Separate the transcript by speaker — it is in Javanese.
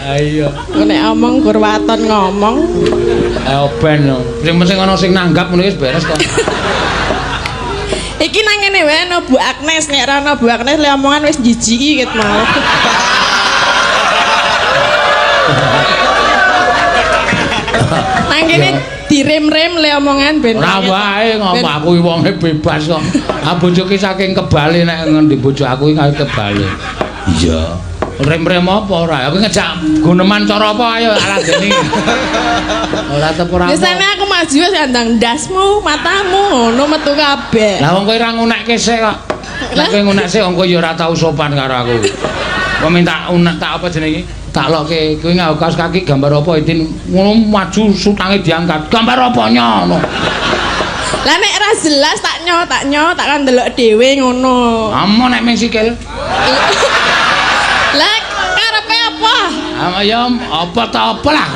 Speaker 1: Ayo.
Speaker 2: Nek omong gur waton ngomong.
Speaker 1: Ayo ben. Sing penting ana sing nanggap ngono wis beres kok.
Speaker 2: Iki nang ngene wae ana Bu Agnes, nek ora ana Bu Agnes le omongan wis jijiki ket mau. Nang kene direm-rem le omongan ben.
Speaker 1: Ora wae ngomong aku iki wonge bebas kok. Ah bojoku saking kebale nek ngendi bojo aku iki kaya kebale. Iya. Rem-rem apa ora? Aku ngejak guneman cara apa ayo aladeni. Ora tep ora.
Speaker 2: Biasane aku maju wis andang ndasmu, matamu ngono metu kabeh.
Speaker 1: Lah wong kowe ora ngunekke sik kok. Nek kowe ngunek sik wong kowe ya ora tau sopan karo aku. Kok minta unek tak apa jenenge iki? Tak lokke kowe nganggo kaos kaki gambar apa Idin ngono maju sutange diangkat. Gambar apa nyono?
Speaker 2: Lah nek ora jelas tak nyo, tak nyo, tak kan ndelok dhewe ngono.
Speaker 1: Amo nek ming sikil.
Speaker 2: Lah karepe apa?
Speaker 1: Ah ya apa ta apa lah.